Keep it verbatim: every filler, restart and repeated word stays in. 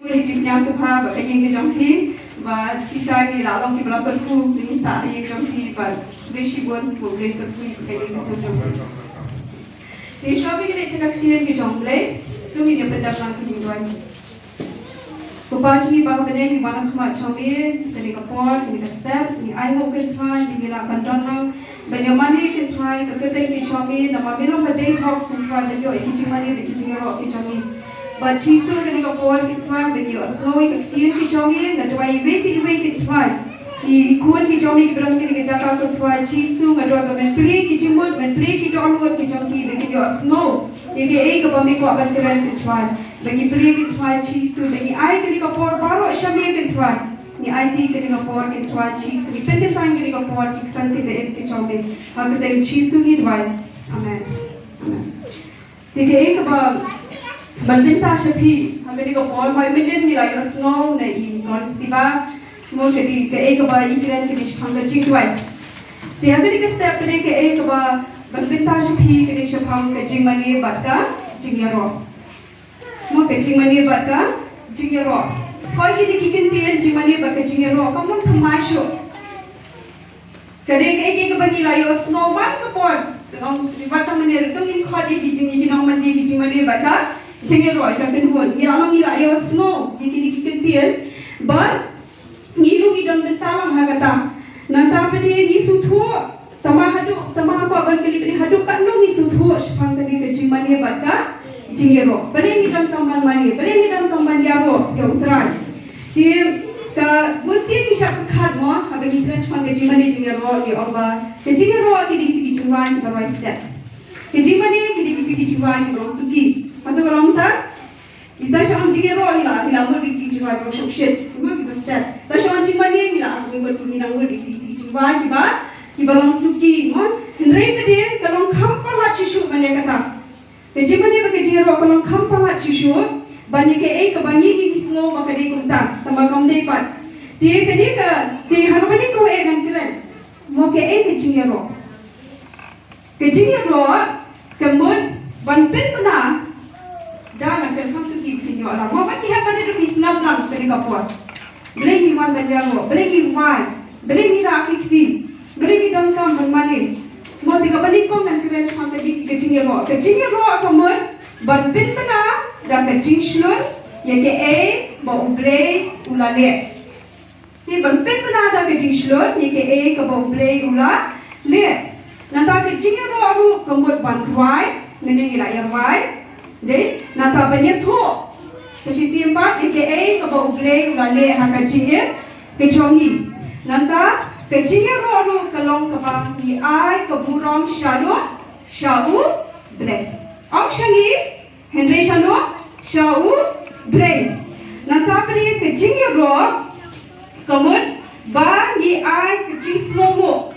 Ngi tip ïa sngewbha ba ka ïing ka jong phi ba shisha ngi la long kiba la kyrkhu, ngi sah ha ïing jong phi ba dei shibun ba U Blei u kyrkhu ïa ka ïing ka sem jong phi. Te shuwa ba ngi leit sha ka ktien ka jong U Blei, to ngin ïa pyndep lang ka jingduwai. Ko Pa jong ngi ba ha bneng, ngi wan ha khmat jong me kane ka por, kane ka step, ngi ai nguh ko Trai ba ngi lah ban don lang ban ïa mane ko Trai, ka kyrteng ka jong me, namar me long ba dei hok ko Trai ban ïoh ïa ki jingmane bad ki jingïaroh ki jong ngi. Bad Jisu, kane ka por ko Trai ba ngi ïohsngew ïa ka ktien ka jong me, nga duwai iwei pa iwei ko Trai, ki khun ki jong me kiba don ha kane ka jaka ko Trai Jisu, nga duwai ba men plie ki jingmut, men plie ki dohnud ki jong ki, ba kin ïohsngew ïa kaei kaba me kwah ban kren ko Trai. Ba ngi plie ko Trai Jisu, ba ngi ai kane ka por baroh sha me ko Trai. Ngi aiti kane ka por ko Trai Jisu, ngi pynkynthah kane ka por ki ksangti ba im ki jong me. Ha ka kyrteng Jisu ngi duwai. Amen. Amen. Te kaei kaba ban bynta sha phi ha kane ka por, mynhynnin ngi la ïohsngew na i Khun Stiba, mo, ka dei kaei kaba i kren ka dei shaphang ka jingduwai. Te ha kane ka step ka dei kaei kaba ban bynta sha phi ka dei shaphang ka jingmane bad ka jingïaroh. Mo, ka jingmane bad ka jingïaroh. Hooid, kine ki kyntien jingmane bad ka jingïaroh kam long thymmai shuh. Ka dei kaei kaei kaba ngi la ïohsngew man ka por. Te ong, ri wat tang mane ruh to ngin khot ïa ki jing, ïa ki nongmane, ïa ki jingmane bad ka jingïaroh, ïa ka kynhun. Ngi la long ngi la ïohsngew ïa kine ki kyntien. Bad ngi ruh ngi don bynta lang ha kata. Nangta pat de ngi sngewthuh. Tangba haduh, tangba ha kaba ban kylli pat de haduh katno ngi sngewthuh shaphang kane ka jingmane bad ka jingïaroh. Balei ngi donkam ban mane, balei ngi donkam ban ïaroh ïa U Trai. Te ka bunsien ngi shah pyrkhat mo, haba ngi kren shaphang ka jingmane jingïaroh, ngi ong ba ka jingïaroh ki dei kitei ki jingrwai kiba rwai stet. Ka jingmane ki dei kitei ki jingrwai kiba long suki. Hato ka long kumta? Te ta shah ong jingïaroh ngi la, ngi la mut ïa kitei ki jingrwai kiba long shongshit, kiba, kiba stet. Ta shah ong jingmane ngi la, ngi mut, ngi nang mut ïa kitei ki jingrwai kiba, kiba long suki, mo. Hynrei pat de ka long kham palat shuh shuh ban ïa kata. Ka jingmane bad ka jingïaroh ka long kham palat shuh shuh ban ïa kaei kaba ngi, ngi sngew ba ka dei kumta, tangba kam dei pat. Te ka dei ka, te ha kaba dei kawei ngan kren, mo, kaei ka jingïaroh. Ka jingïaroh ka mut ban pynbna da ngan pynkham suki pynïoh la. Mo, wat ki hep ban ïa ki sngap lang kane ka por. Balei ngi wan ban ïaroh, balei ngi wai, balei ngi rah ki kti, balei ngi donkam ban mane. Mo, te kaba nyngkong ngan kren shaphang ka jing, ka jingïaroh. Ka jingïaroh ka mut ban pynbna da ka jingshlur ïa kaei ba U Blei u la leh. Te ban pynbna da ka jingshlur ïa kaei kaba U Blei u la leh. Nangta ka jingïaroh ruh ka mut ban rwai, mynne ngi la ïa rwai. Dei, nangta ban ïathuh sa shisien pat ïa kaei kaba U Blei u la leh ha ka jingim ka jong ngi. Nangta ka jingïaroh ruh ka long kaba ngi ai ka burom shaduh sha U Blei. Ym sha ngi, hynrei shano? Sha U Blei. Nangta pat de ka jingïaroh ka mut ba ngi ai ka jingsngewnguh